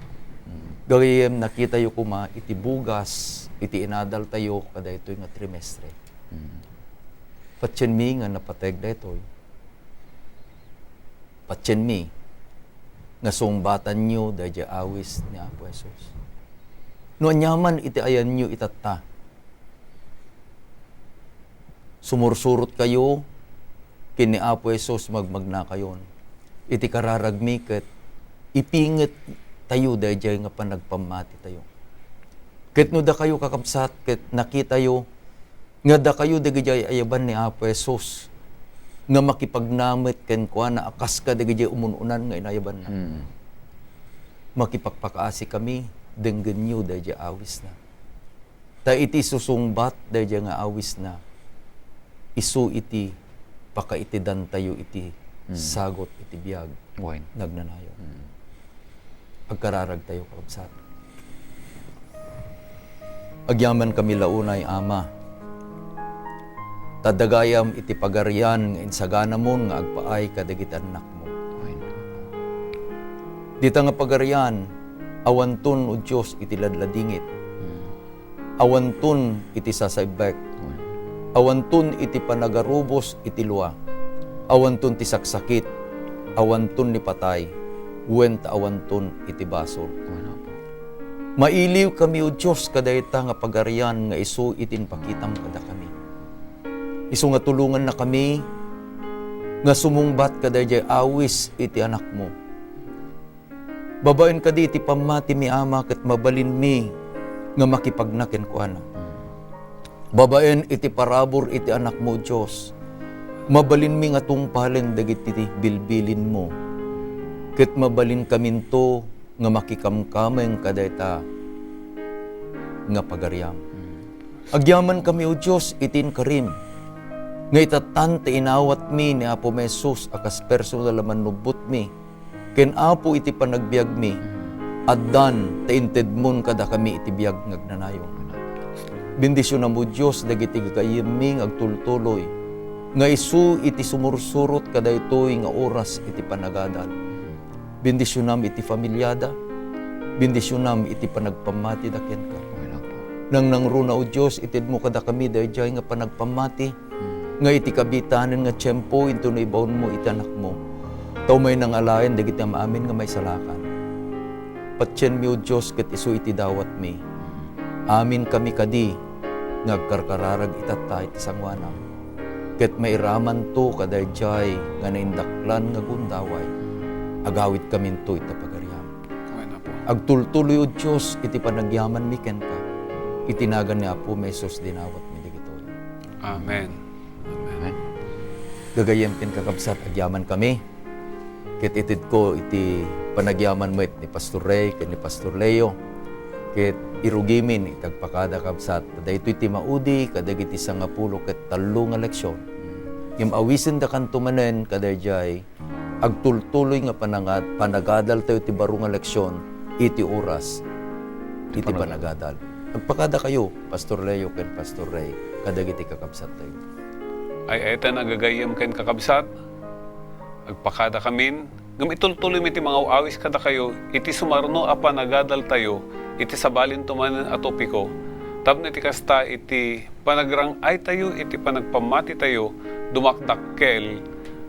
Mm. Gagayyem, nakitayo koma iti bugas iti inadaltayo kadaytoy nga trimestre. Mm. Patienmi nga napateg daytoy. Patienmi nga sungbatanyo daydiay awis ni Apo Jesus. No aniaman iti ayanyo itatta, sumursurotkayo ken ni Apo Jesus, magmagnakayon. Iti kararagmi ket ipingettayo daydiay nga panagpammatitayo. Ket no dakayo, kakabsat, ket nakitayo nga dakayo dagiti ay-ayaban ni Apo Jesus nga makipagnamit kenkuana a kas kadagiti umun-unan nga inayabanna. Mm. Makipagpakaasikami, denggenyo daydiay awisna. Ta iti susungbat daydiay nga awisna, isu iti pakaitedantayo iti Mm. sagut iti biag Wen. nga agnanayon. Mm. Agkararagtayo, kakabsat. Agyamankami la unay, Ama, ta dagayam iti pagarian nga insaganamon nga agpaay kadagiti annakmo. Wen. Dita nga pagarian, awanton, O Dios, iti ladladingit. Mm. Awanton iti sasaibek. Awanton iti panagarubos iti lua. Awanton ti saksakit. Awanton ni patay. Wen ta awanton iti basol. Mailiwkami, O Dios, kadayta nga pagarian nga isu iti impakitam kadakami. Isu nga tulongannakami nga sumungbat kadaydiay awis iti anakmo. Babaen kadi iti pammatimi, Ama, ket mabalinmi nga makipagna kenkuana. Babaen iti parabur iti anakmo, Dios, mabalinmi nga tungpalen dagiti bilbilinmo, ket mabalinkaminto nga makikamkameng kadayta nga pagariam. Agyamankami, O Dios, iti inkarim nga itattan ti inawatmi ni Apomi Jesus a kas personal a mannubbotmi ken Apo iti panagbiagmi. Addan ta intedmon kadakami iti biag nga agnanayon. Bendisionam, O Dios, dagiti gagayyemmi nga agtultuloy nga isu iti sumursurot kadaytoy nga oras iti panagadal. Bendisionam iti familiada. Bendisionam iti panagpammatida kenka. Nangnangruna, O Dios, itedmo kadakami daydiay nga panagpammati nga iti kabitanen nga tiempo intono ibaonmo iti anakmo. Ta umay nangalaen dagiti am-amin nga maisalakan. Patienmi, O Dios, ket isu iti dawatmi. Aminkami kadi nga agkarkararag itatta iti sangoanam. Ket mairamanto kadaydiay nga naindaklan nga gundaway. Agawidkaminto ita pagariam. Amen, Apo. Agtultuloy, O Dios, iti panagyamanmi kenka. Iti nagan ni Apomi Jesus dinawatmi dagitoy. Amen. Amen. Gagayyem ken kakabsat, agyamankami. Ket itedko iti panagyaman met ni Pastor Ray ken ni Pastor Leo. Ket irugimin iti agpakada, kabsat, ta daytoy ti maudi kadagiti sangapulo ket tallo nga leksion. Ngem awisendakanto manen kadaydiay agtultuloy nga panangad-, panagadaltayo ti baro nga leksion iti oras iti panagadal. Agpakadakayo, Pastor Leo ken Pastor Ray, kadagiti kakabsattayo. Ay-ayaten a gagayyem ken kakabsat, agpakadakamin, ngem itultuloymi ti mangaw-awis kadakayo iti sumarno a panagadaltayo iti sabalinto manen a topiko, tapno iti kasta, iti panagrang-aytayo iti panagpammatitayo, dumakdakkel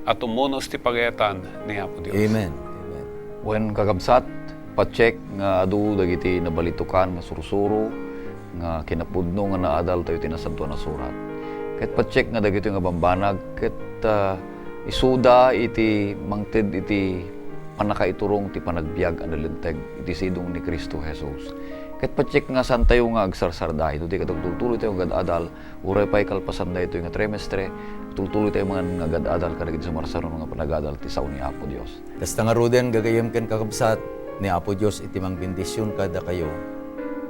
a tumunos ti pagayatan ni Apo Dios. Amen. Amen. Wen, kakabsat, patiek nga adu dagiti nabalitokan nga sursuro nga kinapudno nga naadaltayo iti Nasantoan a Surat. Ket patiek nga dagitoy nga bambanag ket, ah, isuda iti mangted iti pannakaiturong ti panagbiag a nalinteg iti sidong ni Cristo Jesus. Ket patiek nga saantayo nga agsarsardaay no di ket agtultuloytayo nga agad-adal, uray pay kalpasan daytoy nga trimestre, tultuloytayo man nga agad-adal kadagiti sumarsarno nga panagadal ti sao ni Apo Dios. Kasta ngaruden, gagayyem ken kakabsat, ni Apo Dios iti mangbendision kadakayo.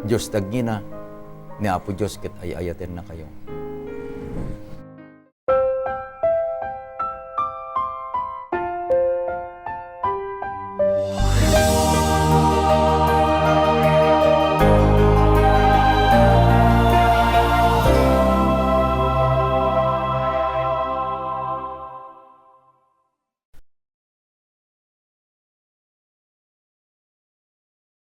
Dios ti agngina, ni Apo Dios ket ay-ayatennakayo.